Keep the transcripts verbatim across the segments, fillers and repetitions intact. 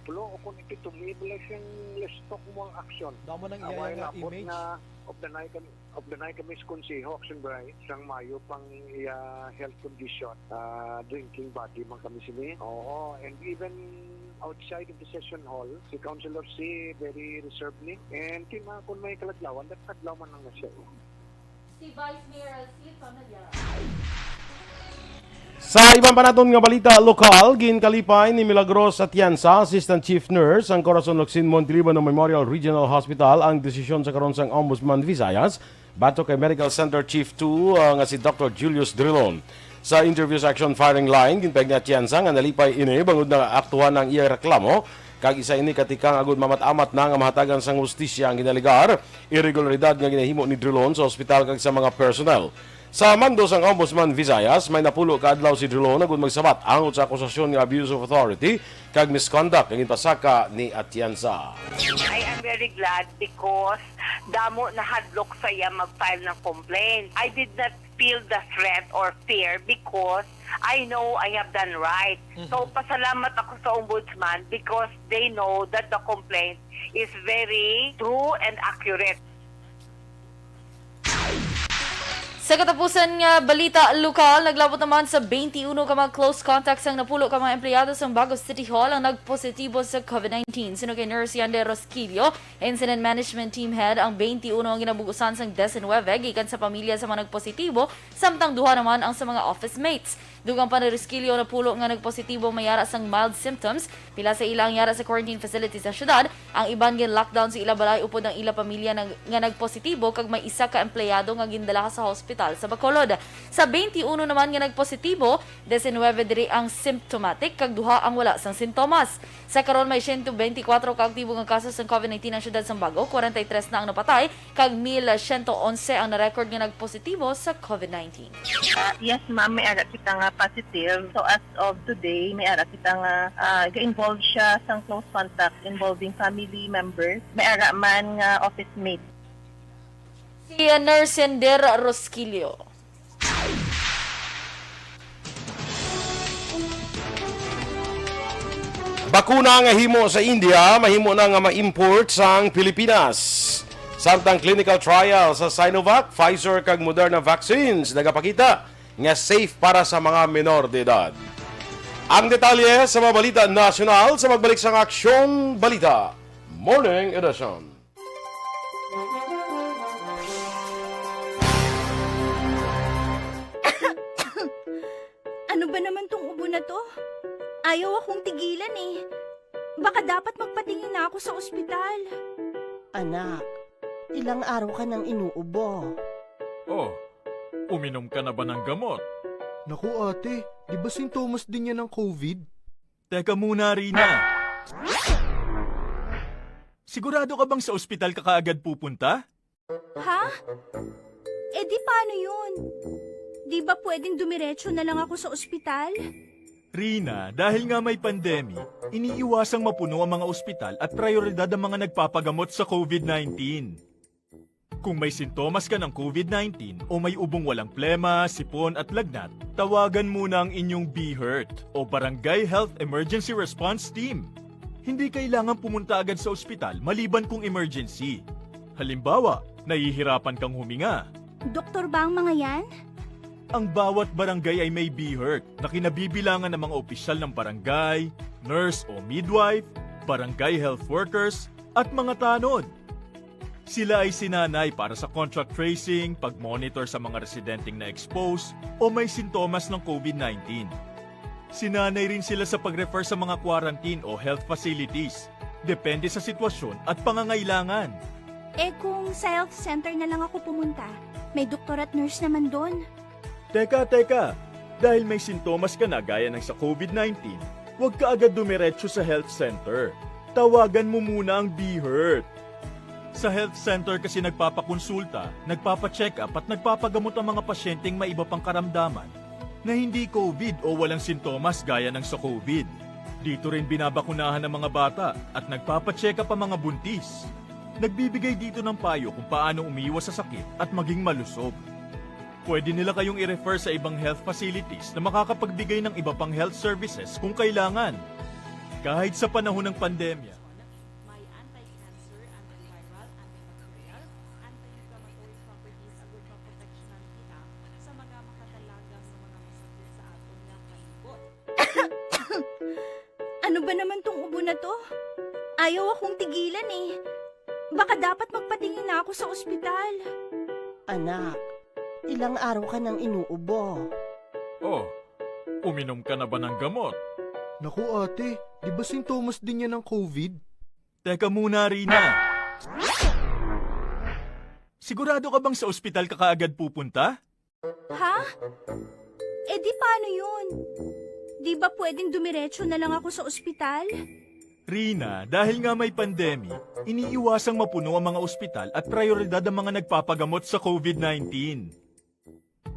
Ulo o kung epitome, wala siyang listok mo ang aksyon. Damo nang iya nga image. Away labot nga of the night, of the night kami sa konseho, action bray, sang mayo pang iya health condition. Ah, drinking buddy man kami sini. Oo, and even outside of the session hall, si Councilor C very reserved ni. And kina kung may kaladlawan, dapat kadlaw man lang na siya. Si Vice Mayor Elsie Familiar. Sa iban pa naton nga balita lokal, ginkalipay ni Milagros Atienza, Assistant Chief Nurse sang Corazon Locsin Montiliban Memorial Regional Hospital, ang desisyon sa karon sang Ombudsman Visayas batok kay Medical Center Chief two, ah, nga si Doctor Julius Drilon. Sa interview sa Action Firing Line, ginpahayag ni Atienza nga nalipay ini bangod naaktuhan ang iya reklamo, kag isa ini ka tikang agud maamat-amat na nga mahatagan sang hustisya ang ginalegar irregularidad nga ginahimo ni Drilon sa ospital kag sa mga personnel. Sa mando sang Ombudsman Visayas, may napulo ka adlaw si Drilon agud magsabat angot sa akusasyon nga abuse of authority kag misconduct nga ginpasaka ni Atienza. I am very glad because damo nahadlok sa iya mag-file ng complaint. I did not feel the threat or fear because I know I have done right. So, pasalamat ako sa Ombudsman because they know that the complaint is very true and accurate. Sa katapusan nga balita lokal, naglabot naman sa twenty-one ka mga close contacts ang napulo ka mga empleyado sang Bago City Hall ang nagpositibo sa COVID nineteen. Suno kay Nurse Yande Rosquillo, Incident Management Team Head, ang twenty-one ang ginabugusan sang diecinuebe gikan sa pamilya sa mga nagpositibo, samtang duha naman ang sa mga office mates. Dugang pa ni Rosquillo, napulo nga nagpositibo may ara sang mild symptoms. Pila sa ila ang yara sa quarantine facility sa syudad. Ang iban gin-lockdown sa ila balay upod ang ila pamilya nag-, nga nagpositibo kag may isa ka empleyado nga gindala sa hospital sa Bacolod. Sa twenty-one naman nga nagpositibo, diecinuebe diri ang symptomatic kag duha ang wala sang sintomas. Sa karon may siyento benti kwatro ka aktibo nga kaso sang COVID nineteen ang syudad sang Bago, kwarenta y tres na ang napatay, kag mil siyento onse ang na-record nga nagpositibo sa COVID nineteen. Ah, yes, ma'am. May ara kita nga positive. So, as of today, may ara kita nga, ah, ga-involve siya sang close contact involving family members. May ara man nga office mate. Si, uh, Nurse Yande Rosquillo. Bakuna nga himo sa India, mahimo na nga ma-import sang Pilipinas. Samtang clinical trial sa Sinovac, Pfizer kag Moderna vaccines nagapakita nga safe para sa mga menor de edad. Ang detalye sa mga balita nasyonal sa pagbalik sang Aksyon Balita Morning Edition. Ano ba naman tong ubo na to? Ayaw akong tigilan eh. Baka dapat magpatingin na ako sa ospital. Anak, ilang araw ka nang inuubo. Oh, uminom ka na ba ng gamot? Naku, ate, di ba sintomas din yan ng COVID? Teka muna, Rina. Sigurado ka bang sa ospital ka kaagad pupunta? Ha? Eh, di paano yun? Di ba pwedeng dumiretso na lang ako sa ospital? Rina, dahil nga may pandemic, iniiwasang mapuno ang mga ospital at prioridad ang mga nagpapagamot sa COVID nineteen. Kung may sintomas ka ng COVID nineteen o may ubong walang plema, sipon at lagnat, tawagan muna ang inyong BHERT o Barangay Health Emergency Response Team. Hindi kailangan pumunta agad sa ospital maliban kung emergency. Halimbawa, nahihirapan kang huminga. Doktor ba ang mga yan? Ang bawat barangay ay may BHERT na kinabibilangan ng mga opisyal ng barangay, nurse o midwife, barangay health workers, at mga tanod. Sila ay sinanay para sa contact tracing, pag-monitor sa mga residenteng na-expose o may sintomas ng COVID nineteen. Sinanay rin sila sa pag-refer sa mga quarantine o health facilities, depende sa sitwasyon at pangangailangan. Eh, kung sa health center na lang ako pumunta, may doktor at nurse naman doon. Teka, teka! Dahil may sintomas ka na gaya ng sa COVID nineteen, huwag ka agad dumiretso sa health center. Tawagan mo muna ang BHERT. Sa health center kasi nagpapakonsulta, nagpapacheck-up at nagpapagamot ang mga pasyenteng may iba pang karamdaman na hindi COVID o walang sintomas gaya ng sa COVID. Dito rin binabakunahan ang mga bata at nagpapacheck-up ang mga buntis. Nagbibigay dito ng payo kung paano umiwas sa sakit at maging malusog. Pwede nila kayong i-refer sa ibang health facilities na makakapagbigay ng iba pang health services kung kailangan. Kahit sa panahon ng pandemya, may anti-cancer, antiviral, antibacterial, anti-inflammatory properties ang nagpaproteksyonan kita sa mga makakalagang nga mga masakit sa aton nga palibot. Ano ba naman tong ubo na to? Ayaw akong tigilan eh. Baka dapat magpatingin na ako sa ospital. Anak, ilang araw ka nang inuubo. Oh, uminom ka na ba ng gamot? Naku, ate, di ba sintomas din yan ng covid? Teka muna, Rina. Sigurado ka bang sa ospital ka kaagad pupunta? Ha? Eh di paano yun? Di ba pwedeng dumiretso na lang ako sa ospital? Rina, dahil nga may pandemic, iniiwasang mapuno ang mga ospital at prioridad ang mga nagpapagamot sa covid nineteen.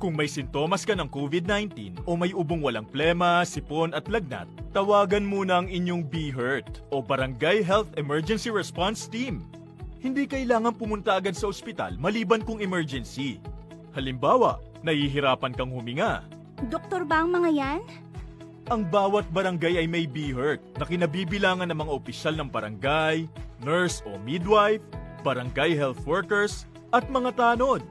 Kung may sintomas ka ng covid nineteen o may ubong walang plema, sipon at lagnat, tawagan muna ang inyong BHERT o Barangay Health Emergency Response Team. Hindi kailangan pumunta agad sa ospital maliban kung emergency. Halimbawa, nahihirapan kang huminga. Doktor ba ang mga yan? Ang bawat barangay ay may BHERT na kinabibilangan ng mga opisyal ng barangay, nurse o midwife, barangay health workers, at mga tanod.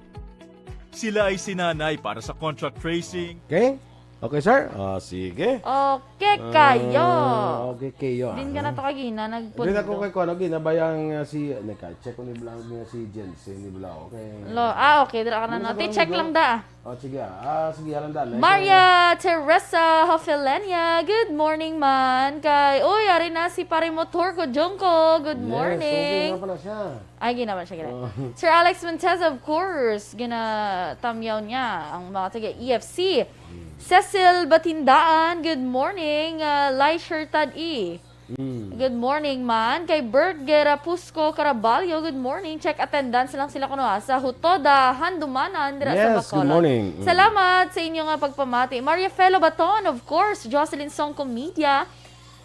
Sila ay sinanay para sa contact tracing. Okay? Okay, sir? Ah, sige. Okay kayo. Ah, okay kayo, Din ka ah. na to kagina, Hindi na ko nagpundo. kay kuwan, okay, nabayang, ah, si, nagka-check ko ni Blanc nga si Jensen ni Blanc, okay. Lo, ah, okay, dira ka na, Ano no? sa Ti-check barangay lang da. Oh, sige, ah. Ah, sige, alam daan. Maria Teresa Hofelenia, good morning man. Kay, uy, ari na si Pare Motor ko, Jungko. Good Yes, okay morning. nga pala siya. Ay, ginawa siya, ginawa. Oh. Sir Alex Montez, of course, ginatamyaw niya ang mga taga E F C. Hmm. Cecil Batindaan, good morning. Ah, Laisher Tad-i. Mm. Good morning man. Kay Bert Guerra Pusco Caraballo, good morning. Check attendance lang sila kuno, ha, sa Hutoda, Handumanan, dira sa Yes, good Bacolod. morning. Mm. Salamat sa inyo nga pagpamati. Maria Felo Baton, of course. Jocelyn Songco Media.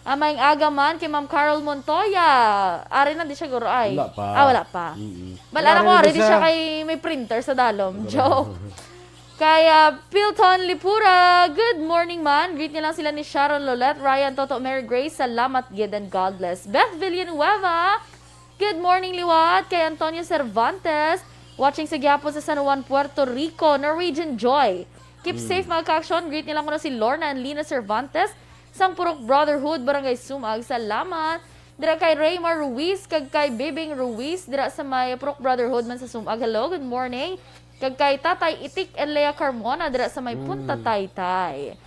Ah, maayong aga man kay Ma'am Carol Montoya. Ari na di siya, guro, ay. Wala pa. Ah, wala pa. Mm-mm. Bal-an Wala ako, na ari di siya siya. kay may printer sa dalom. Wala. Joke. Kay, ah, Pilton Lipura, good morning man. Greet niya lang sila ni Sharon Lolet, Ryan, Toto, Mary Grace, salamat gid and God bless. Beth Villanueva, good morning liwat. Kay Antonio Cervantes, watching sa gihapon sa San Juan, Puerto Rico, Norwegian Joy. Keep Hmm. safe, mga ka-aksyon. Greet niya lang kuno si Lorna and Lina Cervantes, sang Purok Brotherhood, Barangay Sumag. Salamat. Dira kay Raymar Ruiz, kag kay Bibing Ruiz, dira sa may Purok Brotherhood man sa Sumag. Hello, good morning. Kag kay Tatay Itik and Lea Carmona dira sa may Punta Mm. Taytay.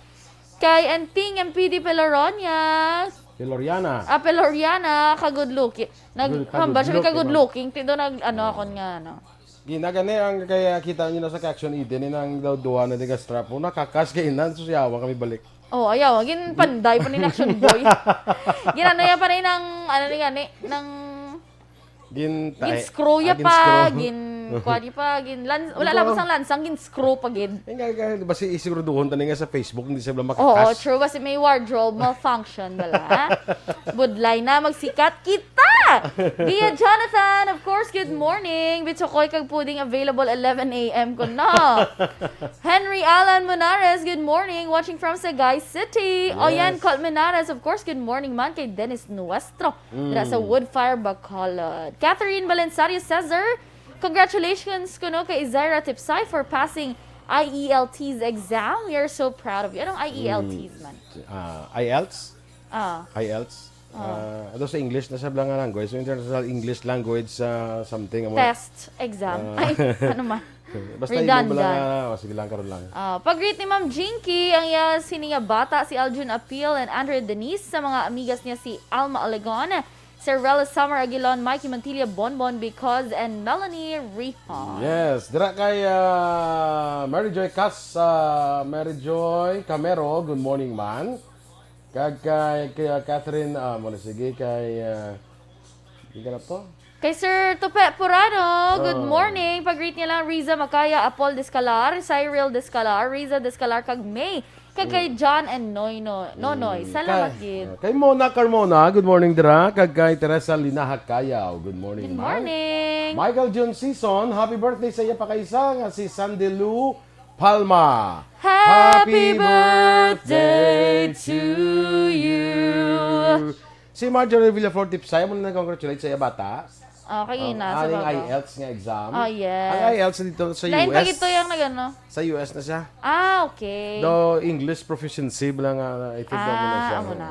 Kay Anting M P D Peloronia. Peloriana. Ah, Peloriana, ka-good looking. Nag-, Good, hambal siya ka-good ka-good looking. looking. Ti do nag-, ano, Ah. akon nga, ano. Gina, gani ang kaya kita niyo na sa Action Eden, ni nang daw duha na di ka strap. Una, kakas kay inan, so siyawa kami balik. Oh, ayaw. Gin panday pa ni Action Boy. Ginano ya pa ni nang, ano ni gani, nang Gin tae. Gin-screw ya Ah, pa, gin-screw. gin-, kuha di pa, gin-, lan-, wala Ikaw. lang sang lansang, gin-screw pa gid. Eh, nga, nga, di ba si, siguraduhon tani nga sa Facebook, hindi sila Oo, makakas? true. Kasi may wardrobe malfunction, bala. Budlay na, magsikat kita! Gia Jonathan, of course, good morning. Bitsokoy kag puding available eleven a m ko na. Henry Alan Monares, good morning. Watching from Sagay City. Yes. Oyan Colmenares, of course, good morning man kay Dennis Nuestro. Dira sa Mm. Woodfire, Bacolod. Catherine Balensario Cesar, congratulations kuno kay Izaira Tipsay for passing I E L Ts exam. We are so proud of you. Anong Mm. I E L Ts man? Ah, I E L Ts? Ah. I E L Ts? Ah. Ah, ato sa English na sa bala nga language. So, International English Language, ah, something. Amo. Test, exam. Ah. Ay, ano man? Basta imo mo lang Redundant. nga, oh, sige lang, karon lang. Ah, pag-greet ni Ma'am Jinky, ang iya sini nga bata, si Aljun Apil and Andrea Denise, sa mga amigas niya si Alma Olegon, Cervella Summer Aguilon, Mikey Mantilla, Bonbon Because, and Melanie Rihon. Yes, dira kay, ah, Mary Joy Cas-, ah, Mary Joy Camero, good morning, man. Kag kay, kay, ah, Catherine, ah, mo na sige, kay, ah, di ka na to? Kay Sir Tupe Purano, good Oh. morning. Pag-greet niya lang, Riza Macaya, Apol Descalar, Cyril Descalar, Riza Descalar, kag May. Kag kay Mm. John and Noyno-, Nonoy. Mm. Salamat Kay, gid. ah, kay Mona Carmona, good morning, dira. Kag kay Teresa Linaha Cayaw, good morning, Good ma'am. morning. Michael Jun Sison, happy birthday sa iya pa kaisa nga si Sandy Lou Palma. Happy Happy birthday birthday to to you. you. Si Marjorie Villaflor Tipsay, mo na nag-congratulate sa iya bata. Okay, ang na, sa aning bago. IELTS nga exam. Oh, yes. Ang IELTS dito sa Lain pa U S. Gito yung nagano. Sa U S na siya. Ah, okay. Do English proficiency bala nga, I think, amo na siya. Ah, amo na.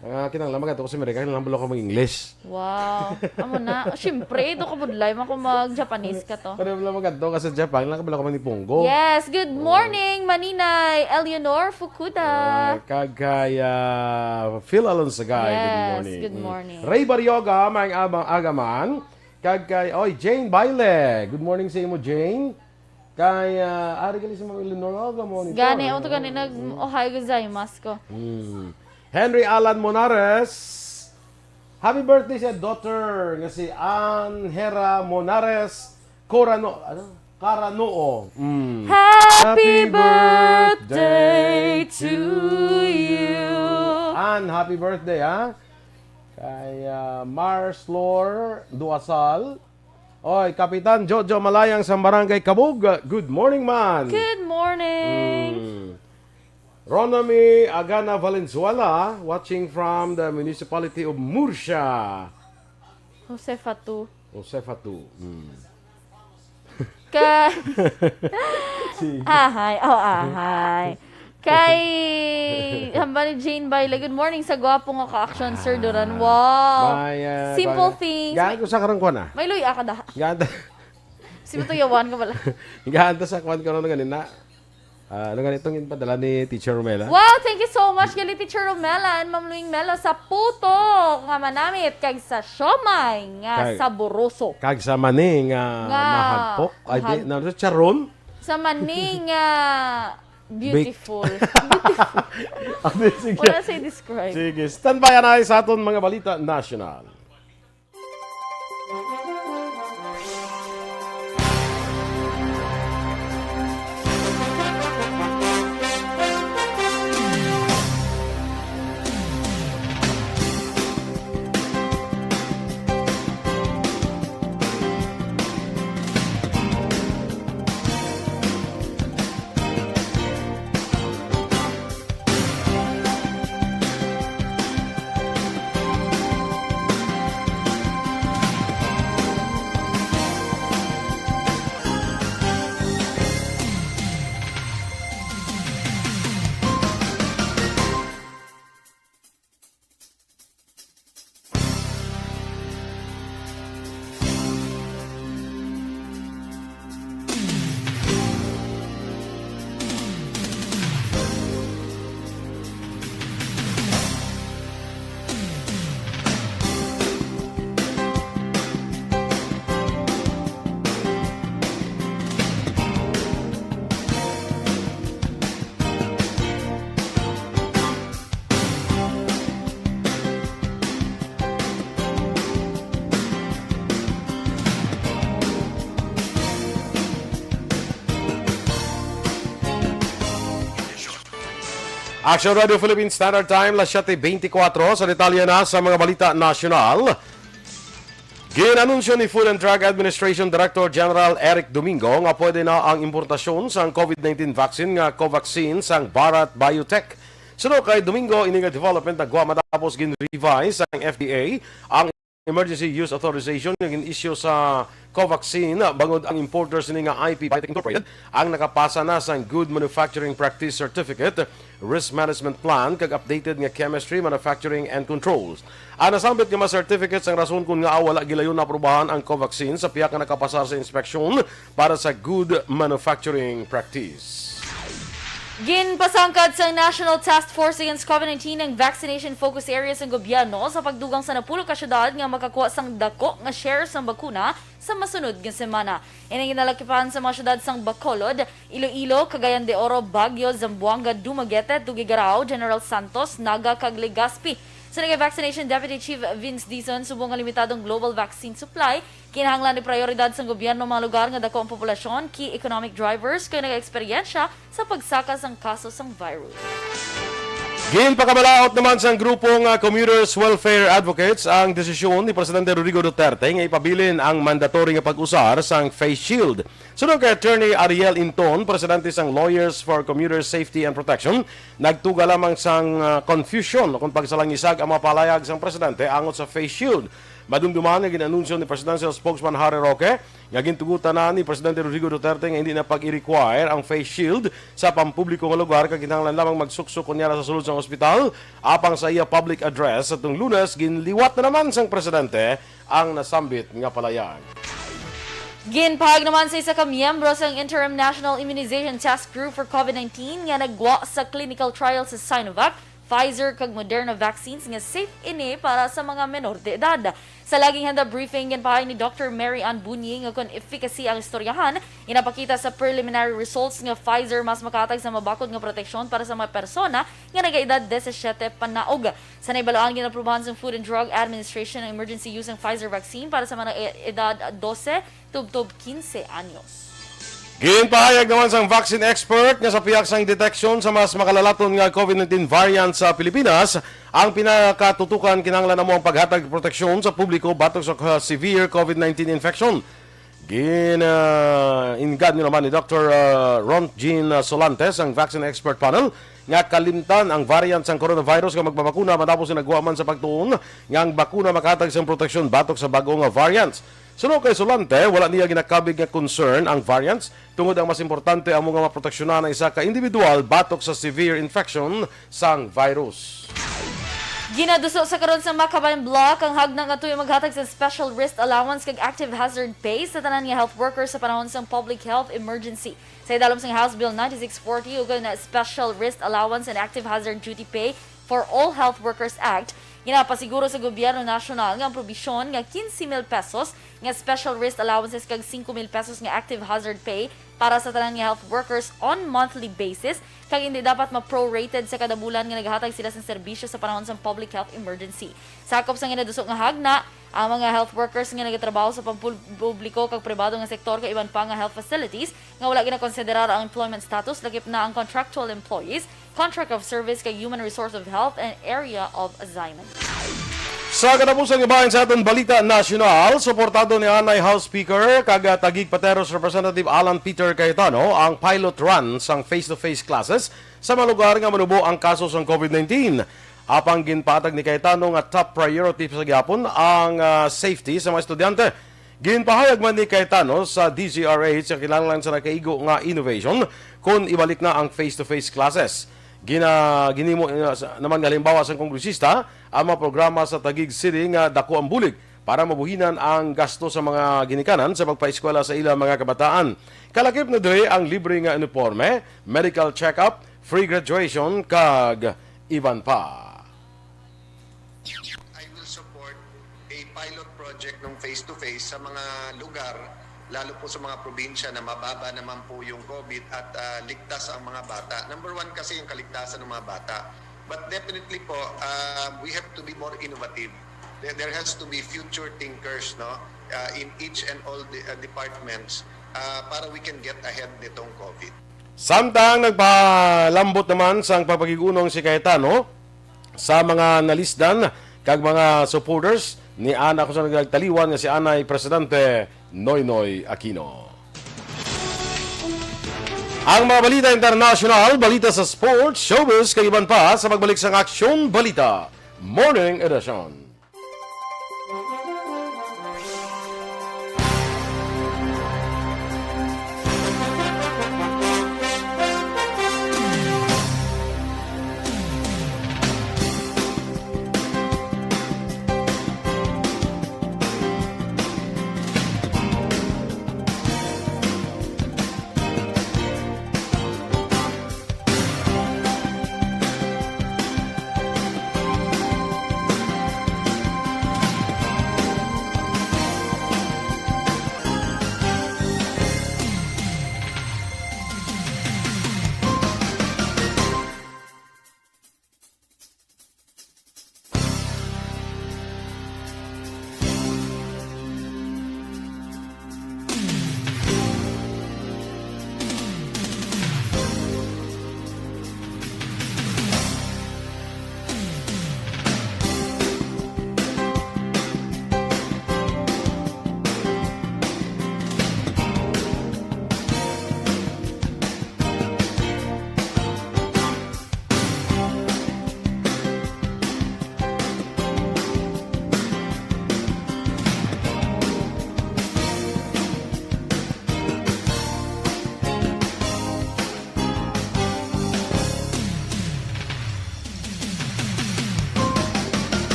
Nga kinahanglan magadto ko sa Amerika, kinahanglan bala ko mag-English. Wow. Amo na. Oh, siyempre, ito kabudlay man ko mag-Japanese ka to. Pero wala magadto ka sa Japan, lang kabala ko man ni Punggo. Yes, good morning, Maninay Eleanor Fukuda. Ah, kag kay, ah, Phil Alonsagay, good Yes, morning. good Mm. morning. Ray Barrioga, maayong abang agaman. Kag kay, oy, Jane Baile. Good morning sa imo, Jane. Kay, ah, ari gali si Ma'am Eleanor, oh, good morning. Gani, Ito, ito gani, eh. nag-ohayou gozaimasu ko. Mm. Henry Alan Monares. Happy birthday sa daughter nga si Ann Hera Monares Corano, ano? Caranoo. Mm. Happy Happy birthday birthday to you. Ann, happy birthday, ha? Kay, ah, Marslor Duasal. Oy, Kapitan Jojo Malayang sa Barangay Kabug. Good morning, man. Good morning. Mm. Ronami Agana Valenzuela, watching from the municipality of Murcia. Josefa two. Josefa two. Mm. Ka- Si Ahay, oh, ahay. Kay, hamba ni Jane Baila, "Good morning sa gwapo nga ka-action, Sir Duran." Ah. Wow. May, ah, Simple kwan, things. Gaan ko sa karang kwan, ah. May luya ka da. Gaan ta- Si Matuyawan ka pala. Gaan ta sa kwan karon ganina. Ah, ano ganitong ginpadala ni Teacher Romela? Wow, thank you so much gali Teacher Romela and Ma'am Luing Melo sa puto nga manamit kag sa siomay nga Kag- saboroso. Kag sa mani nga Nga mahagpok. Ay, di, mahag- na, sa charon? Sa mani nga Big- beautiful. Beautiful. Ano, sige. Wala say describe. Sige, standby na sa aton mga balita national. Action Radio Philippine Standard Time, las siete veinticuatro. Sa detalye na sa mga balita nasyonal, gin-anunsyo ni Food and Drug Administration Director General Eric Domingo nga pwede na ang importasyon sang COVID nineteen vaccine nga Covaxin sang Bharat Biotech. Suno kay Domingo, ini nga development nagwa matapos gin-revise sang F D A ang emergency use authorization nga gin-issue sa Covaxin, bangod ang importer sini nga I P Biotech Incorporated ang nakapasa na sang Good Manufacturing Practice Certificate, Risk Management Plan, kag updated nga Chemistry, Manufacturing, and Controls. Ang nasambit nga mga certificates ang rason kon ngaa wala gilayon na aprubahan ang Covaxin sa pihak nga nakapasar sa inspeksyon para sa Good Manufacturing Practice. Ginpasangkad sang National Task Force Against COVID nineteen ang vaccination focus area sang gobyerno sa pagdugang sa napulo ka syudad nga makakuha sang dako nga share sang bakuna sa masunod nga semana. Ini ginalakipan sa mga syudad sang Bacolod, Iloilo, Cagayan de Oro, Baguio, Zamboanga, Dumaguete, Tuguegarao, General Santos, Naga, kag Legazpi. Sa Vaccination Deputy Chief Vince Dizon, subong nga limitado ang global vaccine supply, kinahanglan ni prioridad sang gobyerno ang mga lugar nga dako ang populasyon, key economic drivers, kag nagaeksperyensya sa pagsaka sang kaso sang virus. Ginpakamalaot naman sang grupo nga Commuters Welfare Advocates ang desisyon ni Presidente Rodrigo Duterte nga ipabilin ang mandatory nga pag-usar sang face shield. Suno kay Attorney Ariel Inton, presidente sang Lawyers for Commuter Safety and Protection, nagtuga lamang sang, ah, confusion o kung pagsalangisag ang mga palayag sang presidente angot sa face shield. Madumduman nga gin-anunsyo ni Presidential Spokesman Harry Roque nga gintugutan na ni Presidente Rodrigo Duterte nga hindi na pag-i-require ang face shield sa pampubliko nga lugar, kag kinahanglan lamang magsuksok kunya na sa sulod sang ospital. Apang sa iya public address sa tung Lunes, ginliwat na naman sang presidente ang nasambit nga palayag. Ginpahayag naman sa isa ka miyembro sang Interim National Immunization Task Group for COVID nineteen nga naggwa sa clinical trial sa Sinovac, Pfizer kag Moderna vaccines nga safe ini para sa mga menor de edad. Sa laging handa briefing, ginpahayag ni Doctor Mary Ann Bunyi nga kon efficacy ang istoryahan, ginapakita sa preliminary results nga Pfizer mas makahatag sa mabakod nga proteksyon para sa mga persona nga nagaedad disisiete panaog. Sa naibaluan, ginaprubahan sang Food and Drug Administration ang emergency use sang Pfizer vaccine para sa mga e-, edad dose tubtob quince anyos. Ginpahayag naman sang vaccine expert nga sa pihak sang deteksyon sa mas makalalaton nga COVID nineteen variant sa Pilipinas, ang pinakatutukan kinahanglan amo ang paghatag proteksyon sa publiko batok sa ka-, severe COVID nineteen infection. Gin, ah, inggan nyo naman ni Doctor, ah, Ron Jean, ah, Solantes, ang vaccine expert panel, nga kalimtan ang variant sang coronavirus nga magpabakuna matapos nga nagwa man sa pagtuon nga ang bakuna makahatag sang proteksyon batok sa bag-o nga variants. Suno kay Solante, wala niya ginakabig nga concern ang variants tungod ang mas importante amo nga maproteksyonan ang isa ka individual batok sa severe infection sang virus. Ginaduso sa karon sa Makabayan Block ang hagna nga tuyo maghatag sa special risk allowance kag active hazard pay sa tanan nga health workers sa panahon sang public health emergency. Sa idalom sang House Bill ninety-six forty, ug ang Special Risk Allowance and Active Hazard Duty Pay for All Health Workers Act, ginapasiguro sa gobyerno nasyonal nga ang probisyon nga quince mil pesos nga special risk allowances kag cinco mil pesos nga active hazard pay para sa tanan nga health workers on monthly basis, kag hindi dapat ma-prorated sa kada bulan nga naghatag sila sang serbisyo sa panahon sang public health emergency. Sakop sang ginaduso nga hagna, ang mga health workers nga nagatrabaho sa pampubliko kag pribado nga sektor kag iban pa nga health facilities nga wala ginakonsiderar ang employment status, lakip na ang contractual employees, contract of service, kag human resource of health and area of assignment. Sa katapusan nga bahin sa aton balita nasyonal, suportado ni anay House Speaker kag, ah, Taguig Pateros Representative Alan Peter Cayetano ang pilot run sang face-to-face classes sa mga lugar nga manubo ang kaso sang COVID nineteen. Apang ginpatag ni Cayetano nga top priority pa sa gihapon ang, ah, safety sa mga estudyante. Ginpahayag man ni Cayetano sa D Z R H nga kinahanglan sa nakaigo nga innovation kon ibalik na ang face-to-face classes. Gina-, ginhimo, uh, sa, naman nga halimbawa sang kongresista ang mga programa sa Taguig City nga dako ang bulig para mabuhinan ang gasto sa mga ginikanan sa pagpaeskwela sa ilang mga kabataan. Kalakip na diri ang libre nga uniforme, medical check-up, free graduation, kag iban pa. I will support a pilot project ng face-to-face sa mga lugar, lalo po sa mga probinsya na mababa naman po yung COVID at, ah, ligtas ang mga bata. Number one kasi yung kaligtasan ng mga bata. But definitely po, ah, we have to be more innovative. There, there has to be future thinkers, no, ah, in each and all the, ah, departments, ah, para we can get ahead nitong COVID. Samtang nagpalambot naman sang pagpakig-unong si Cayetano sa mga nalisdan kag mga supporters ni ana kung sa nagtaliwan nga si anay Presidente Noynoy Aquino. Ang mga balita internasyonal, balita sa sports, showbiz, kag iban pa sa pagbalik sang Aksyon Balita Morning Edition.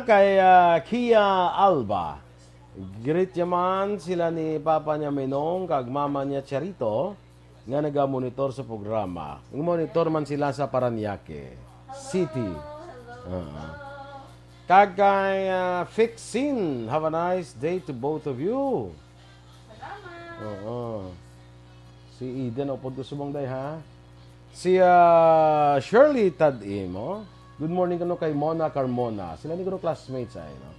Kay, ah, Kia Alba. Greet niya man sila ni Papa niya Menong kag Mama niya Charito nga nagamonitor sa programa. Ang monitor man sila sa Parañaque City. Oo. Kag kay, ah, Fixin, have a nice day to both of you. Oo. Si Eden, upod ko subong day, ha? Si, ah, Shirley Tadimo. Good morning kuno kay Mona Carmona. Sila ni kuno classmates ay, no?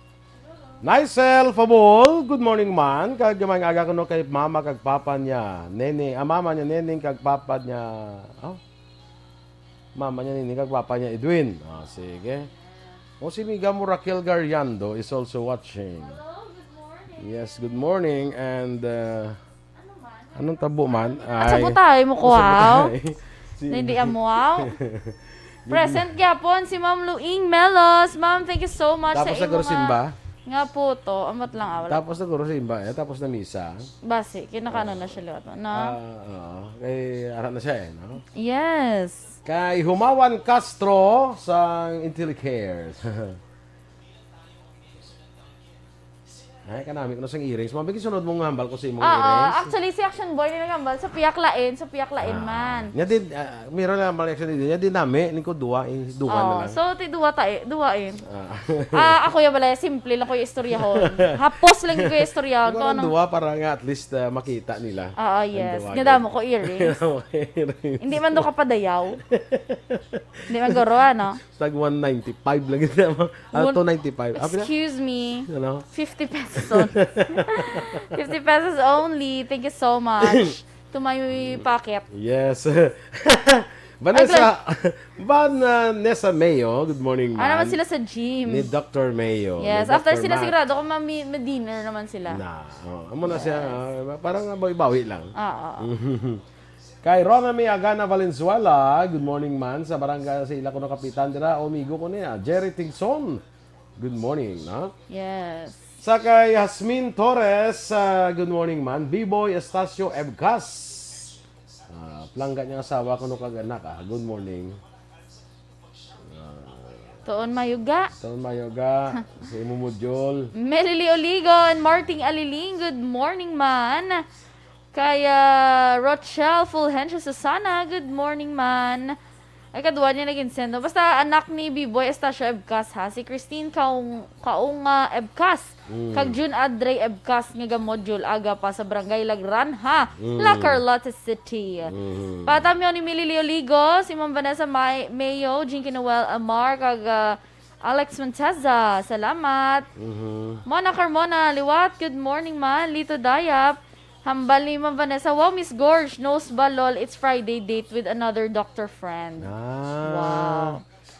Nicel Fabol, good morning man. Kag maayong aga kuno kay mama kag papa niya. Nene, ah, mama niya Neneng kag papa niya. Oh? Mama niya Neneng kag papa niya Edwin. Ah, sige. O si miga mo Raquel Gariando is also watching. Hello, good morning. Yes, good morning. And, uh, anong tabo man? At sa Ay, butay mo ko, sa wow. Butay. Si Na hindi amo, wow. Present gyapon si Ma'am Luing Melos. Ma'am, thank you so much sa Tapos imo nagkarosimba? nga, nga puto. Ambot lang, ah, wala. Tapos nagkarosimba, eh. Tapos na misa. Basi, kinakano na siya liwat, no? Ah, oo. Kay ara na siya, eh, no? Yes. Kay Humawan Castro sa Intellicares. Ay, kanami ko na sang earrings. Mabig sunod mong hambal ko sa imong Oo, earrings. Actually, si Action Boy ni naghambal sa piyak lain, sa piyak lain Ah, man. Nya din, ah, meron na hambal action din. Nya din nami, lingkod duwa, eh, duwa na Oh, lang. So, ti duwa ta eh, duwa eh. Ah. Ah, ako ya bala, simple lang ko yung istoryahon. Hapos lang ko yung istoryahon. Ikaw Kung ang anong duwa para nga at least, ah, makita nila. Oo, Ang yes. duwa Nga din. damo ko earrings. Damo ko earrings. Hindi man do kapadayaw. Hindi man guro, ano? Tag one ninety-five lang yun. Ah, One two ninety-five. Ah, pila? Excuse me. Ano? Fifty pesos only. Fifty pesos only. Thank you so much. To my pocket. Yes. Vanessa, Ay, Vanessa Mayo, good morning, Ano naman ma'am. sila sa gym? Ni Doctor Mayo. Yes, Ni after Doctor sila Matt. sigurado kung mami- ma-dinner naman sila. Na, oh, amo na siya, Yes. ah, parang bawi-bawi lang. Ah, ah, ah. Kay Rona May Agana Valenzuela, good morning man sa barangay sa ila kuno kapitan dira, o amigo ko niya, Jerry Tigson. Good morning, no? Yes. Sa kay Hasmin Torres, ah, good morning man. B-Boy Estacio Evcas. Ah, plangga niya asawa kuno kag anak, ah. Good morning. Ah, Tuon mayuga. Tuon mayuga. Sa imo module. Melily Oligon, Marting Aliling, good morning man. Kay, ah, Rochelle Fulgencio Susana, good morning man. Ay, kadwa niya nag-insendo. Basta anak ni B-Boy Estacio Evcas, ha? Si Christine Kaung Kaunga Evcas. Mm. Kag June Adre Evcas nga ga-module aga pa sa Barangay Lagranha, Mm. La Carlota City. Mm. Patamyo ni Milly Leoligo, si Ma'am Vanessa May Mayo, Jinky Noel Amar, kag, ah, Alex Monteza, salamat. Mhm. Mona Carmona, liwat, good morning man. Lito Dayap, hambal ni Ma'am Vanessa, "Wow, Miss Gorge, knows ba, lol, it's Friday date with another doctor friend." Ah. Wow.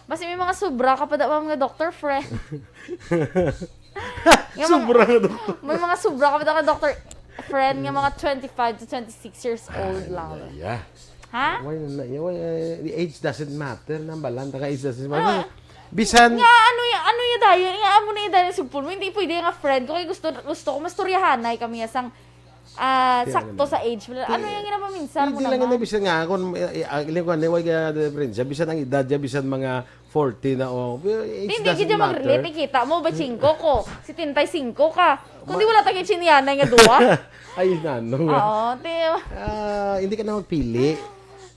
Basi may mga sobra ka pa da, ma'am, nga doctor friend. Nga mga Sobra nga doctor. May mga sobra ka pa da nga doctor friend nga mga twenty-five to twenty-six years old lang. Ah, yeah. Ha? Why na, why, eh, the age doesn't matter, nang balan, taga age doesn't matter. Ah. Bisan Nga, ano ya, ano ya dayon? Nga, amo na ya dayon, sugpon mo, hindi pwede nga friend ko. Kay gusto, gusto ko, mastoryahanay kami ya sang, ah, Kaya sakto naman. sa age. Ano Kaya, yung ginapaminsar mo hindi lang naman? Yun, bisan nga, kung, eh, eh, ah, ilan ko, ano, why kaya difference? Bisan ang edad, ya, bisan mga forty na, oh. Age Hindi, doesn't gid yung mag-relate, matter. Kita mo, ba, singko ko? Setenta y cinco ka. Kung di Ma- wala tayo chinyanay nga duwa. Ay, nano. Oo, te. Ah, hindi ka na magpili.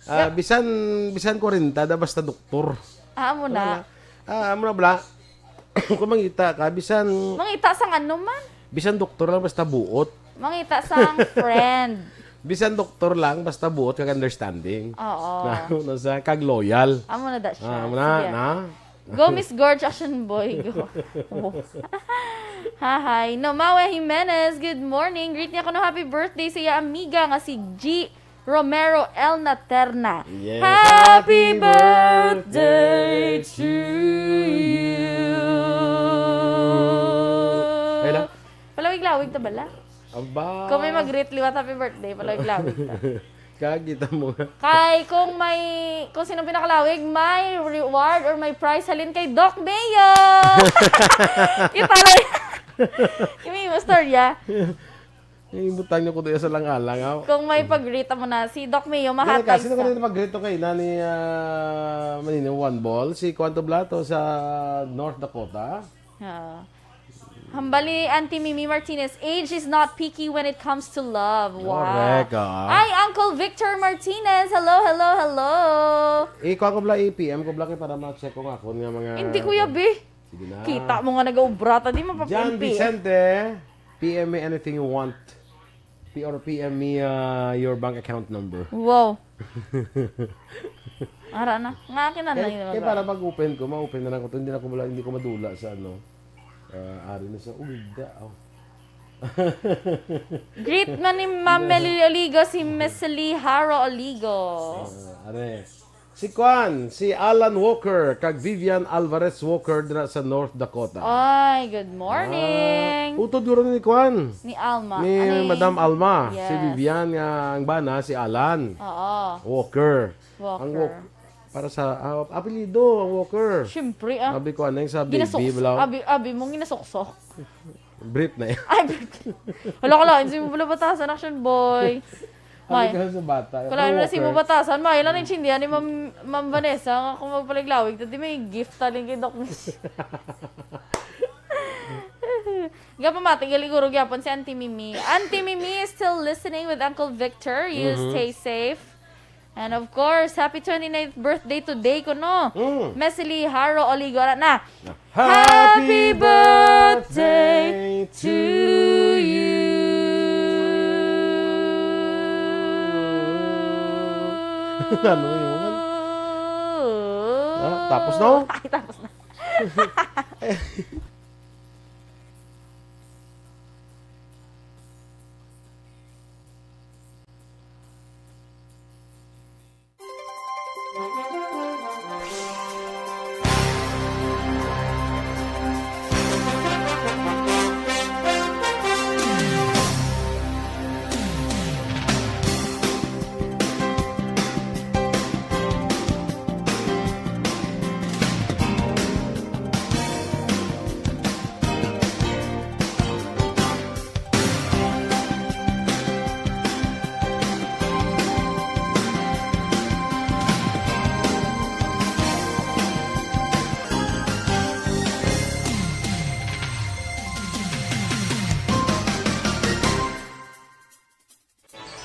Ah, Yep. bisan, bisan kwarenta da, basta doktor. Ah, amo na. Wala. Ah, amo na, bla. Kung mangita ka, bisan Mangita sang ano man? Bisan doktor lang, basta buot. Mangita sang friend. Bisan doktor lang, basta buot kag understanding. Oo. Na, na sa, kag loyal. Amo na da siya. Ah, amo na, Sige. na? Go, Miss Gorge, action boy, go. Oh. Hahay. Nomawe Jimenez, good morning. Greet niya ko no happy birthday sa iya amiga nga si G Romero El Naterna. Yes. Happy birthday to you. Kailan? Palawig-lawig ta bala. Aba. Kung may mag-greet liwat happy birthday, palawig-lawig ta. Kagita mo nga. Kay kung may, kung sino pinakalawig, may reward or may prize halin kay Doc Mayo. Kita lang. Yung may istorya. Yung ibutang niyo ko doon sa lang-alang, ah. Kung may pag-greet mo na, si Doc Mayo Dili, mahatag kasi nung sa kanina pag-greet to kay nani, ah, Manino One Ball, si Kwanto Blato sa North Dakota. Ah. Hambal ni Auntie Mimi Martinez, "Age is not picky when it comes to love." Wow. Correct, ah. Ay, Uncle Victor Martinez. Hello, hello, hello. Ikuha ko bala, i-P M ko bala kay para ma-check ko nga ako nga mga... Hindi, Kuya B. Sige na. Kita mo nga nag-ubrata, di mo pa John P M. Vicente, P M me anything you want. P or P M me uh, your bank account number. Wow. Ara na. Nga akin na na Kaya, yun. kaya para pag open ko, ma-open na lang ko to. Hindi na ko wala, hindi ko madula sa ano. Ah, ari na sa ugda. Oh. Greet na ni Ma'am Melly Oligo si Miss Lee Haro Oligo. Ah, are. Si Kwan, si Alan Walker, kag Vivian Alvarez Walker dira sa North Dakota. Ay, good morning. Ah, utod guro ni Kwan. Ni Alma. Ni Ano yung Madam Alma, Yes. Si Vivian nga ang bana, si Alan Oo. Walker. Walker. Ang Walk, para sa ah, apelyido, ang Walker. Siyempre, ah. Sabi ko, anong sabi, Ginasoks-, babe lang. abi, abi mong ginasoksok. Brit na yan. Ay, hala, hala, hindi mo pala batasan, action boy. Sabi May. ko sa bata. Kala na si mo Walker. Batasan, may lang intindihan ni Ma'am, Ma'am Vanessa nga kung magpaliglawig, tadi may gift taling kay Doc Miss. Gapamati, galiguro gyapon si Auntie Mimi. Auntie Mimi is still listening with Uncle Victor. You Mhm. Stay safe. And of course, happy twenty-ninth birthday today ko, no? Mm. Mesili Haro Oligora na. Happy birthday to you. Ano yun? Ah, tapos na, oh. Ay, tapos na.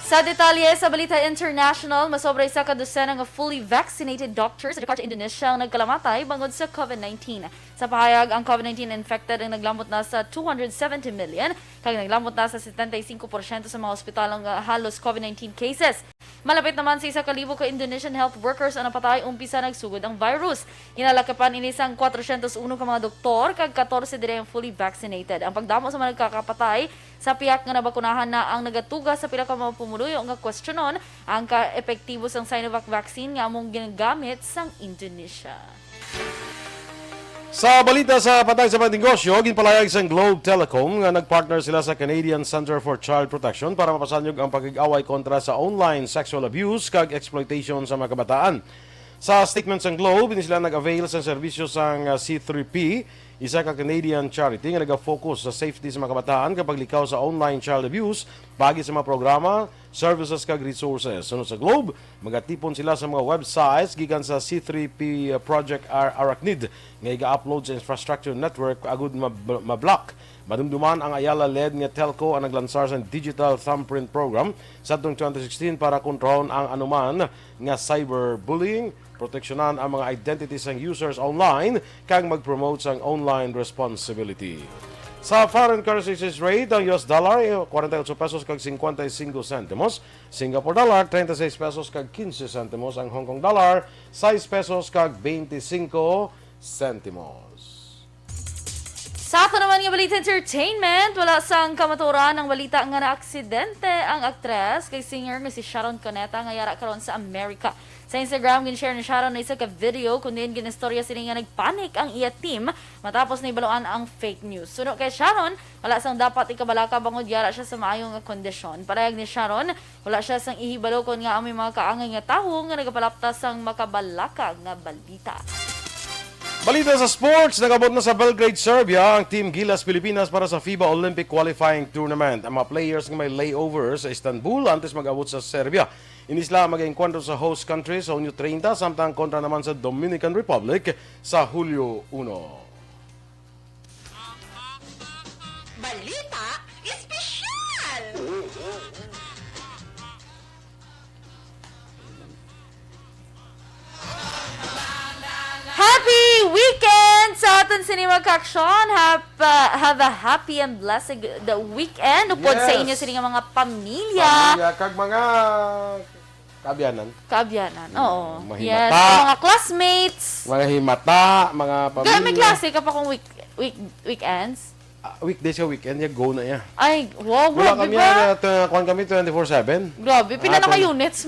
Sa detalye sa balita international, masobra isa ka dosena nga fully vaccinated doctors sa Jakarta, Indonesia ang nagkalamatay bangod sa COVID nineteen. Sa pahayag, ang COVID nineteen infected ang naglambot na sa two hundred seventy million, kag naglambot na sa setenta y cinco porsyento sa mga ospital ang, uh, halos COVID nineteen cases. Malapit naman sa isa ka libo ka Indonesian health workers ang napatay umpisa nagsugod ang virus. Ginalakipan ini sang kwatrosyentos uno ka mga doktor kag katorse diri ang fully vaccinated. Ang pagdamo sa mga nagkakapatay sa pihak nga nabakunahan na ang nagatuga sa pila ka mga pumuluyo nga kwestiyonon ang ka-epektibo sang Sinovac vaccine nga among ginagamit sang Indonesia. Sa balita sa patay sa mga negosyo, ginpalayag sang Globe Telecom nga nagpartner sila sa Canadian Center for Child Protection para mapasanyog ang pakig-away kontra sa online sexual abuse kag exploitation sa mga kabataan. Sa statement sang Globe, hindi sila nag-avail sa serbisyo sang, ah, C three P, isa ka Canadian charity nga nagafocus sa safety sa mga kabataan kag paglikaw sa online child abuse, paagi sa mga programa, services kag resources. Sunod sa Globe, magatipon sila sa mga websites gikan sa C three P Project Ar- Arachnid nga iga-upload sa infrastructure network agud mab- mablock. Madumduman, ang Ayala-led nga telco ang naglansar sa digital thumbprint program sa atong twenty sixteen para kontrolon ang anuman nga cyberbullying, proteksyonan ang mga identity sang users online, kag mag-promote sang online responsibility. Sa foreign currency exchange rate, ang U S dollar, eh, kwarenta y otso pesos kag cincuenta y cinco centimos, Singapore dollar, treinta y seis pesos kag quince centimos, ang Hong Kong dollar, sais pesos kag veinticinco centimos. Sa ato naman nga balita entertainment, wala sang kamatuoran ang balita nga naaksidente ang aktres kag singer nga si Sharon Cuneta nga yara karon sa Amerika. Sa Instagram, gin-share ni Sharon ang isa ka video kung diin gin-istorya sini nga nagpanic ang iya team matapos nahibaluan ang fake news. Suno kay Sharon, wala sang dapat ikabalaka bangod yara siya sa maayo nga kondisyon. Palahayag ni Sharon, wala siya sang ihibalo kon ngaa may mga kaangay nga tawo nga nagapalapta sang makabalaka nga balita. Balita sa sports, nag-abot na sa Belgrade, Serbia ang Team Gilas Pilipinas para sa FIBA Olympic Qualifying Tournament. Ang mga players nga may layover sa Istanbul antes mag-abot sa Serbia. Ini sila mag-enkwentro sa host country sa Hunyo treinta, samtang kontra naman sa Dominican Republic sa Hulyo uno. Sa aton sini, mga ka-aksyon, hap-, ah, have a happy and blessed the weekend upod sa Yes. inyo sini nga mga pamilya. Pamilya kag mga kaabyanan. Kaabyanan, oo. Mahimata. Yes, mga classmates. Mga himata, mga Ga-, may pamilya. klase ka pa kung week-, week-, weekends? Ah, weekday sa weekend, ya go na ya. Ay, wow, Wala grabe kami, ba? ah, t-, kuwan kami twenty-four seven. Grabe, pila na ka Atong units?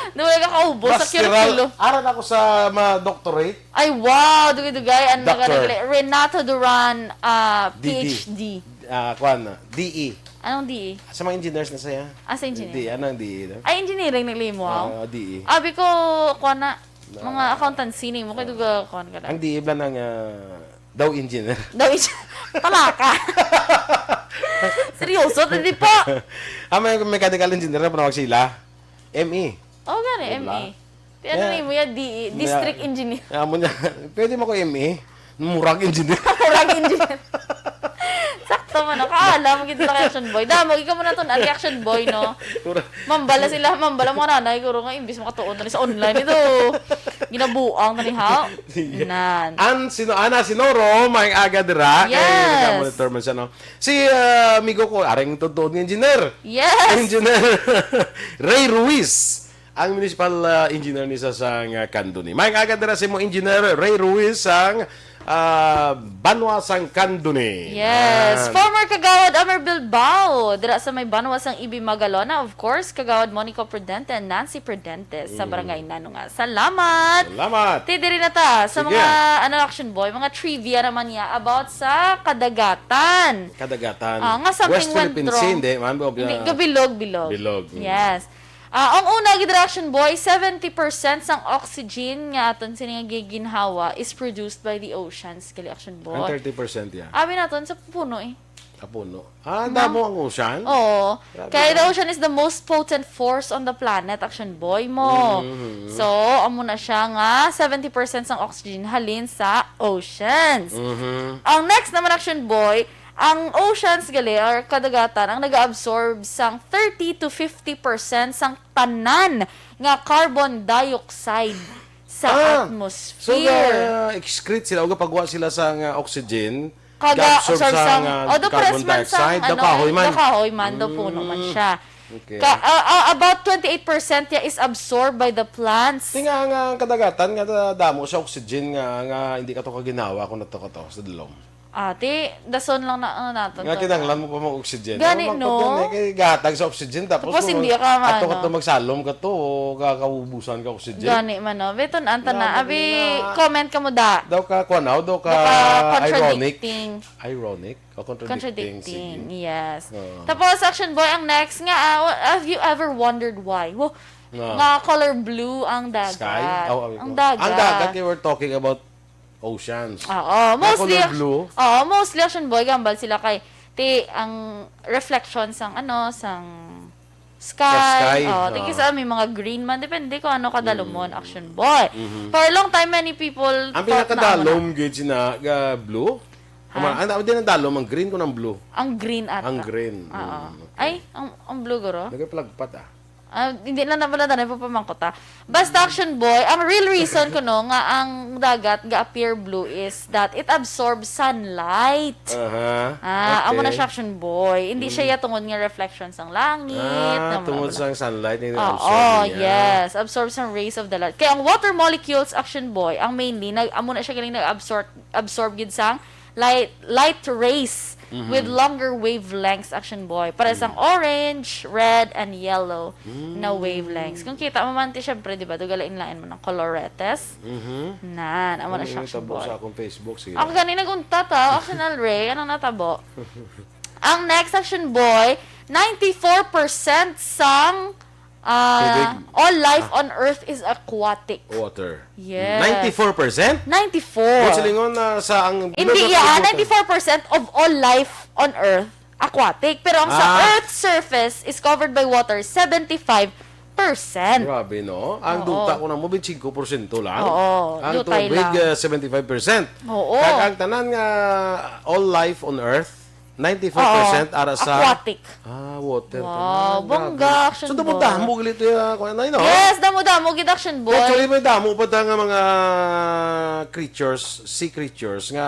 Di wala ka kaubos sa Masteral, curriculum. aral ako sa ma-, doctorate. Ay, wow, dugay-dugay. Ano na Doctor. ka nagli-, Renato Duran, ah, D D. P H D. Ah, kuwan na, D E. Anong D E? Sa mga engineers na saya. Ah, sa engineer. D E, anong D E daw? Ay, engineering naglimo, ah. Ah, D E. Abi ko, kuwan na, Na- mga accountancy ni mo, kay duga, kuwan ka na. Ang D E ba nang, ah, daw engineer? Daw engineer. Palaka. Seryoso, hindi po. Ah, may mechanical engineer na panawag sila. M E. Oh, gani, Diba? M E. Ti ano Yeah. ni mo ya, D E, May- district engineer. Amo niya, pwede mo ko M E. Murag engineer. Murag engineer. Sakto man, no? Kaalam, gid na kay Action Boy. Damo, ikaw mo na to, na kay Action Boy, no? Mura- Mambala sila, mambala mga nanay, guro nga, imbis makatuon na ni sa online, ito. Ginabuang na ni, ha? Sige. Nan. An, sino, Ana Sinoro, may aga dira. Kay Yes. nag-monitor man siya, no? Si, ah, amigo ko, aring tuod nga engineer. Yes. Engineer Ray Ruiz. Ang municipal, ah, engineer ni sa, sang, ah, Candoni. May aga dira si mo engineer Ray Ruiz sang, ah, Banwa sang Candoni. Yes. Yan. Former Kagawad Amar Bilbao, dira sa may Banwa sang Ibi Magalona, of course, Kagawad Monico Prudente and Nancy Prudente sa Mm. Barangay Nanunga. Salamat. Salamat. Ti, diri na ta sa Sige. mga, ano, Action Boy, mga trivia naman niya about sa kadagatan. Kadagatan. Ah, nga something West went Philippine Sea, wrong. hindi, man, Hindi, ah, gabilog, bilog. Bilog, mm. Yes. Ah, ang una, gid, Action Boy, seventy percent sang oxygen nga aton sini nga giginhawa is produced by the oceans, gali, Action Boy. Ang thirty percent, yeah. Abi naton sa puno, eh. Sa puno. Ah, No? damo ang ocean? Oo. Grabe Kaya the ba? ocean is the most potent force on the planet, Action Boy mo. Mhm. So, amo na siya nga seventy percent sang oxygen halin sa oceans. Mhm. Ang next naman, Action Boy, ang oceans gali or kadagatan ang nag-absorb sang thirty to fifty percent sang tanan nga carbon dioxide sa Ah, atmosphere. So, ga-excrete sila o gapagwa sila sa nga oxygen, Kaga-absorb absorb sa sang, nga although carbon press man sang, dioxide, daw ano, kahoy man. daw kahoy man, daw puno man Mm. siya. Okay. Ka-, ah, ah, about twenty-eight percent ya is absorbed by the plants. Ti nga, nga kadagatan nga da-, damo sa oxygen nga, nga hindi ka to kaginhawa kung nato ka to sa dalom. Ah, ti, dason lang na, ano, naton Nga to. kinahanglan mo pa mag-oxygen. Gani, Ano, no? magpatyan eh, kay gatag sa oxygen, tapos Tapos mo hindi mag-, ka, ato ka ano. to magsalom ka to, o ka-, kaubusan ka oxygen. Gani man, no? Beton, anta Nga, na. Abi, nga. comment ka mo, da. Daw ka, kuwan, daw ka Daw ka ironic. contradicting. Ironic? O contradicting, Contradicting, sige. yes. Oo. Tapos, Action Boy, ang next nga, ah, wa-, have you ever wondered why? Wo, No. nga color blue ang dagat. Sky? Oh, oh, Ang oh. dagat. Ang dagat, you were talking about oceans. Oo, Nga mostly, color blue? oo, mostly, Action Boy, gambal sila kay, ti, ang reflection sang, ano, sang sky. Sa sky, Oh, oo. tigi sa may mga green man, depende kung ano kadalumon, Mm. Action Boy. Mhm. For a long time, many people Ang thought na, ano na. pinakadalom gid sina, ga, blue? Ha? Ama, ang, ang di na dalom, ang green ko ng blue. Ang green ata. Ang green. Oo. Mm, okay. Ay, ang, ang blue, guro? Nagapalagpat, ah. Ah, hindi na naman na tayo papamangkot, ah. Basta, Action Boy, ang real reason ko, no, nga ang dagat ga-appear blue is that it absorbs sunlight. Aha. Ah, amo na Okay. siya, Action Boy. Hindi siya Mm. ya tungod nga reflection sang langit, Ah, na mga tungod wala. sang sunlight, yung Oo, absorb niya. yes. Absorb sang rays of the light. Kaya ang water molecules, Action Boy, ang mainly, nag-, amo na siya galing nag-absorb, absorb gid sang light, light rays Mhm. with longer wavelengths, Action Boy. Para sang Mm. orange, red, and yellow na Mm. wavelengths. Kung kita mo man, ti, syempre, di ba, dugalain-lain mo ng coloretes. Mhm. Nan, amo na Ano siya, yung Action tabo Boy. sa akong Facebook? Sige. Ako gani nag-untat, ha? Action Al Ray, anong natabo? Ang next, Action Boy, ninety-four percent sang, ah, Tubig. all life Ah. on earth is aquatic. Water. Yes. Ninety-four percent? Ninety-four. Kung silingon na sa ang Hindi, bilog na yeah, tubig, ninety-four percent of all life on earth, aquatic. Pero ang sa Ah. earth's surface is covered by water, seventy-five percent. Grabe, no? Ang Oo. duta ko na mo, twenty-five percent lang. Oo, Ang dutay tubig, lang. uh, seventy-five percent. Oo. Kag ang tanan nga all life on earth, Ninety-five percent Oo. ara sa Aquatic. Ah, water Wow, tanan. bongga, Grabe. Action So, damo-damo Boy. gali to ya, kuwan na, no? Yes, damo-damo gid, Action Boy. Actually, may damo pa ta nga mga creatures, sea creatures nga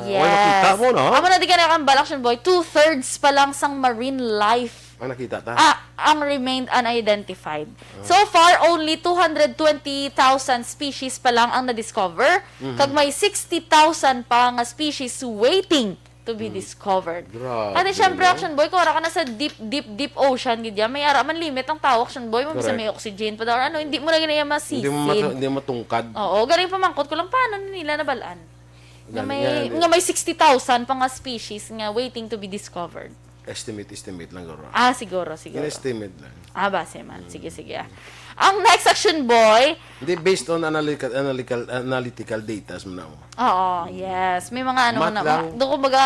way Yes. makita mo, no? Amo na di ka nakambal, Action Boy. Two-thirds pa lang sang marine life Ang nakita ta? ah, ang remained unidentified. Ah. So far, only two hundred twenty thousand species pa lang ang na-discover, Mhm. kag may sixty thousand pa nga species waiting to be Mm. discovered. Grabe, Ate, syempre, no? Action Boy, kung wala ka na sa deep, deep, deep ocean, gid yan, may ara man limit ang tao, Action Boy, mo bisan Correct. may oxygen pa daw, or ano, hindi mo na gina Hindi mo masisid. matu-, hindi matungkad. Oo, galing pamangkot ko lang, paano nila nabalaan? Nga Galing may, nga, nga may sixty thousand pa nga species nga waiting to be discovered. Estimate, estimate lang, guro. Ah, siguro, siguro. Gina-estimate lang. Ah, base man. Mm. Sige, sige, ah. Ang next, Action Boy. Hindi, based on analytical, analytical, analytical data, sa mga mo. Oo, Mm. yes. May mga ano Math na, lang. doon kumbaga,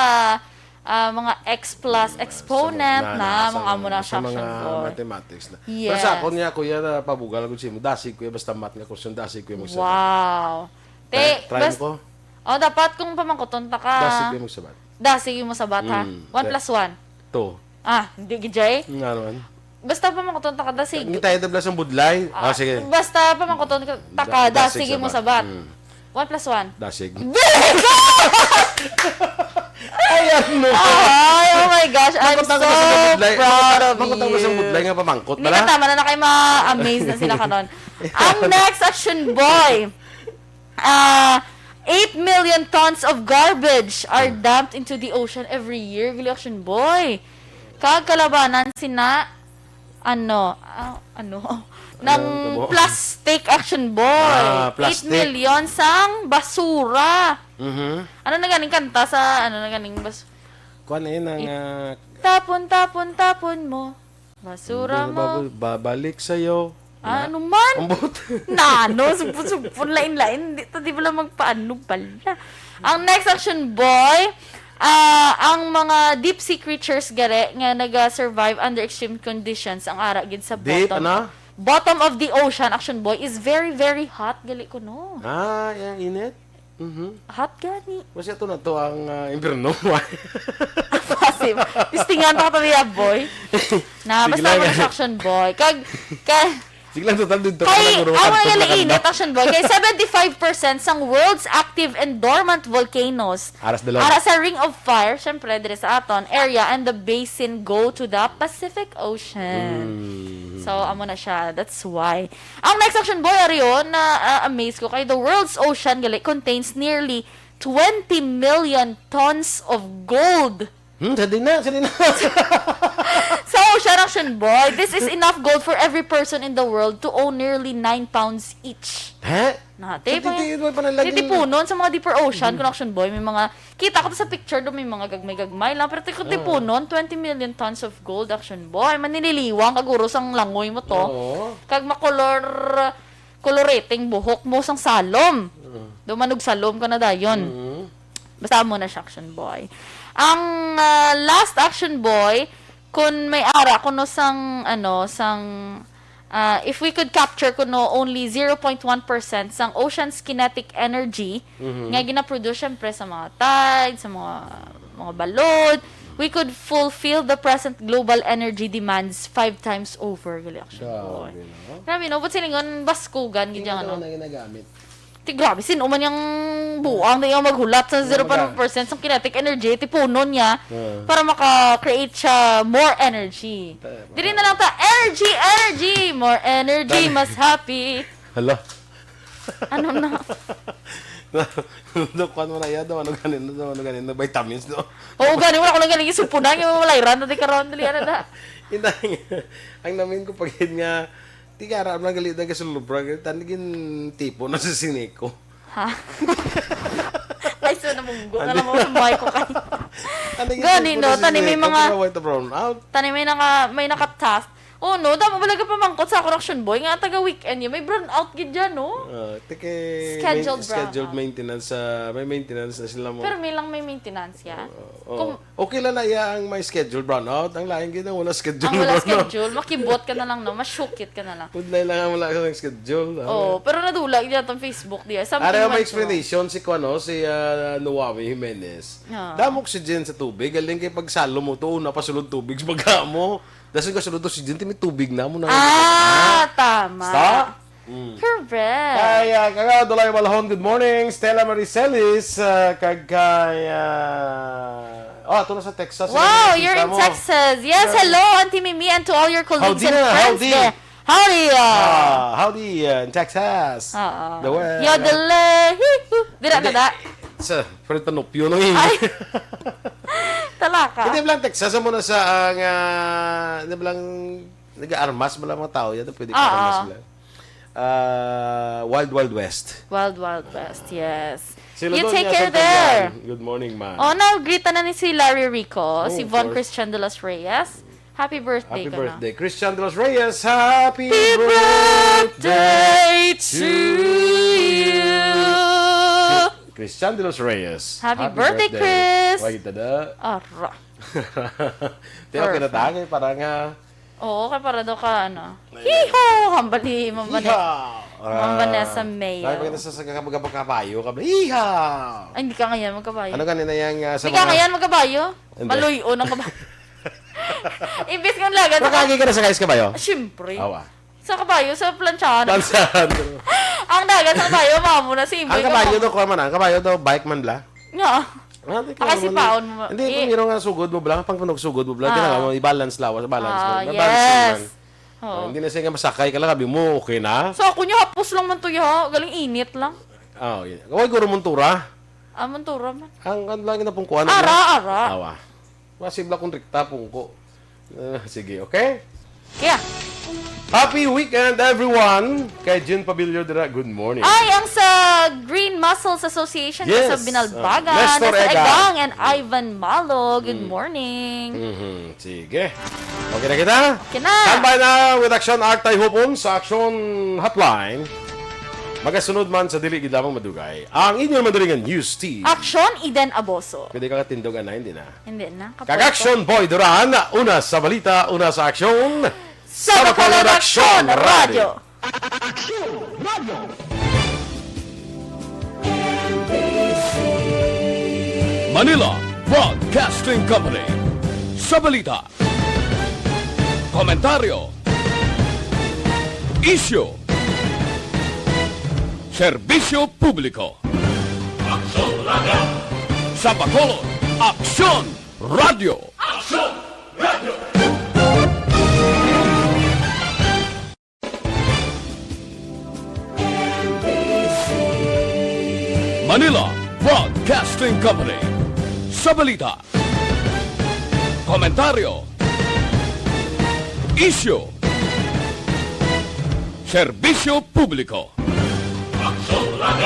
ah, mga x plus Ah, exponent sa mga, na, sa mga mga, amo na sa siya, mga Action Boy. mathematics na. Pero sa Yes. akon nga, kuya, na pabugal ko siya, dasig, kuya, basta math nga question, dasig, kuya, magsagot. Wow. Try, Te, try bas-, mo ko? Oh, dapat kung pamangkuton ta ka. Dasig, kuya, magsabat. Dasig yung masabat, ha? Mm, One te- plus one. Two. Ah, hindi, gid, Jay. Nga naman. Basta pa makuton ta ka, dasig. Ang tayo tabla sang budlay. Ah, Ah, sige. basta pa makuton ka, ta ka, Da-, dasig dasig mo sabat. sabat. Mm. One plus one. Dasig. Very good! Ay, ano? Ay, oh my gosh, I'm Makutang ko sa so budlay. proud Makutang, of makutang ko sa you. budlay nga pamangkot Hindi pala. ka tama na, na kayo ma-amaze na sila kanon. Ang next, Action Boy. Ah, eight million tons of garbage are Hmm. dumped into the ocean every year. Gali, Action Boy. Kag kalabanan sina, ano, ah, ano, Ano ng ang tabo? plastic, Action Boy. Ah, plastic. Eight million sang basura. Mhm. Ano na ganing kanta sa, ano na ganing bas-, Kuan eh, nang, It-, ah, tapon, tapon, tapon mo. Basura Ang mo. babu-, babalik sa'yo. Ah, Na? ano man? Ang buto. Na, ano? Sumpon-sumpon, lain-lain. Di ta, di pala magpaano pala. Ang next, Action Boy, ah, ang mga deep sea creatures gare nga naga-survive under extreme conditions ang ara gid sa Deep, bottom. ano? Bottom of the ocean, Action Boy, is very, very hot. Gali ko, no? Ah, yung init? Mhm. Hot gani. Mas ito na to ang, ah, impyerno. Passive. Testingan pa ka to niya, boy. Na, Sige basta lang, mo na eh. Action Boy. Kag, kag, Sige lang, total dito ka kay, lang, guro, amo kanto na na init, kanda. Action Boy. Kay seventy-five percent sang world's active and dormant volcanoes Aras dalom. ara sa Ring of Fire, syempre, dire sa aton area and the basin go to the Pacific Ocean. Mm. So, amo na siya. That's why. Ang next, Action Boy, ari yun, na, ah, amaze ko kay the world's ocean gali contains nearly twenty million tons of gold. Hmm, sa din na, sa din na. Sa ocean, Action Boy, this is enough gold for every person in the world to own nearly nine pounds each. Ha? Na, Sa te, di, di, may panalagyan na. titipunon sa mga deeper ocean, Mhm. kung Action Boy, may mga, kita ko to sa picture do, may mga gagmay-gagmay lang, pero ti-, Oo. tipunon, twenty million tons of gold, Action Boy. Manililiwang ka, guro, sang langoy mo to. Oo. Kag makolor, koloreting buhok mo sang salom. Mm. Dumanog salom ka na dayon. Mm. Basta mo na siya, Action Boy. Ang, ah, last, Action Boy, kun may ara kuno sang, ano, sang, ah, if we could capture kuno only zero point one percent sang ocean's kinetic energy Mhm. nga ginaproduce, syempre, sa mga tide, sa mga, mga balod, we could fulfill the present global energy demands five times over. Gali, Action Boy. Grabe, no? Grabe, no? Ba't silingon, baskugan, Hindi gid yan, mo ano? na ginagamit. Ti, grabe, sino man yung buang na yung maghulat sa Ano zero point one percent sang kinetic energy, tipunon niya Ah. para maka-create siya more energy. Ta-, Dili na lang ta, energy, energy, more energy, Tan- mas happy. Hala. Ano na? Daw, kuwan mo na iya, daw, ano ganin, daw, ano ganin, na vitamins, no? Oo, gani, wala ko lang galing isupo na, yung malay ran, dati karon, dali, ano na? Inang, ang namin ko pag nga, Ti kara man gali na gasulubra, gali, tani gin tipo na sa siniko. Ha? Ay, so namunggo na lang ako sa bahay ko kay. Tani gin Gani, tipo no? na sa Tani may siniko, mga, pero white brown out. tani may naka-, may naka-task. Oh, no? Damo bala ka pamangkot sa correction boy nga taga weekend yun. May brownout gid dyan, no? Ah, tike, Scheduled may, scheduled brownout. Maintenance sa, may maintenance na sila mo. Pero may lang may maintenance yan. Oo, oo. Kung Okay lang na iya ang may schedule brownout. Ang lain gid ang wala schedule Ang wala brownout. Schedule, makibot ka na lang, no? Masyukit ka na lang. Pudlay lang ang wala ka ng schedule, ah. Oo, pero nadula gid atong Facebook diya. Something Are may went wrong. Explanation si kuno, si, ah, Noami Jimenez. Ah. Damo oxygen sa tubig, galing kay pagsalo mo to, una pa sulod tubig sa baga mo. Dason ka sulod oxygen, ti may tubig na mo na. Ah, tama. Stop. Mm. Correct. Kay, ah, Kagawad Dolay Balhon, good morning. Stella Maricelis, ah, kag kay, ah, oh, ato na sa Texas. Wow, Nakikita you're in mo. Texas. Yes, Grabe. Hello, Auntie Mimi, and to all your colleagues Howdy and na, friends howdy. There. Howdy, ah. Ah, howdy, ah, in Texas. Oo. The weather. Yodelay. Hihu. Dira na Hindi. Da. Sa, Fred Panupyo nang Ay. Talaka. Hindi lang Texas, amo na sa, ah, nga, hindi lang nag-aarmas mo lang mga tao, yan, pwede ka Ah, armas ah. Lang. Ah, Wild Wild West. Wild Wild West, yes. Si You Ladonia take care Santangan. There. Good morning, ma'am. Oh, na-greet na ni si Larry Rico, Oh, si of Von course. Christian de los Reyes. Happy birthday Happy ka na. Birthday. Christian de los Reyes, happy Happy birthday birthday to to you. Christian de los Reyes. Happy Happy birthday, birthday. Chris. Why, tada? Ara. Te, okay na Perfect. Tayo, para nga Oo, kay para daw ka, ano. Ayun. Hiho! Hambali, Ma'am Vanessa. Yeehaw! Ma'am Ah, Vanessa Mayo. Dahil pag nasa sa kab-, kab-, kabayo ka, yeehaw! Ay, hindi ka ngayon magkabayo. Ano ka nila yang, ah, sa Hindi ka mga ngayon magkabayo? Hindi. Maluyo ng kabayo. Imbis nga lagan sa Makagi ka na sa kais kabayo? Siyempre. Awa. Sa kabayo, sa plantsahan. Plantsahan. Ang dagan sa kabayo, mamo na si Imboy Ang kabayo Kamamo. Daw, kuha man, ang kabayo daw, bike man bla? Nga. Ah, di ka Ang naman kasipaon mo, Hindi, eh. Kung mayroon nga sugod mo bla, pang panugsugod mo bla, Ah. Kailangan mo i-balance lawas, balance Ah, mo. Balancing yes. Man. Oo. Ah, hindi na siya nga masakay ka lang, sabi mo, okay na? Sa ako niya, hapos lang man to, ya. Galing init lang. Ah, oh, yun. Kaway guro montura. Ah, montura man. Ang, ang lagi na pong kuwan, Ara, ano? Ara. Awa. Masibla kung rikta pong ko. Ah, sige, okay? Kaya, Happy weekend, everyone! Kay Jun Pabilio dira, good morning. Ay, ang sa Green Muscles Association Yes. sa Binalbagan, Ah, Nestor Nestor Egang. Egang and Ivan Malo, good Mm. morning. Mhm. Sige. Okay na kita? Okay na. Standby na with Action Act Tay Hupon sa Action Hotline. Magasunod man sa dili gid lamang madugay ang inyong manduringan news team. Action, Eden Aboso. Pwede ka katindog anay, hindi na. Hindi na. Kag Kapoy ko. Action Boy Duran, una sa balita, una sa aksyon. Sa Bacolod Action Radio. Action Radio. Manila Broadcasting Company. Sa balita, komentaryo, isyu, serbisyo publiko. Aksyon Radio. Sa Bacolod, Aksyon Radio. Aksyon Radio. Manila Broadcasting Company. Sa balita, komentaryo, isyu, serbisyo publiko. Aksyon Radio.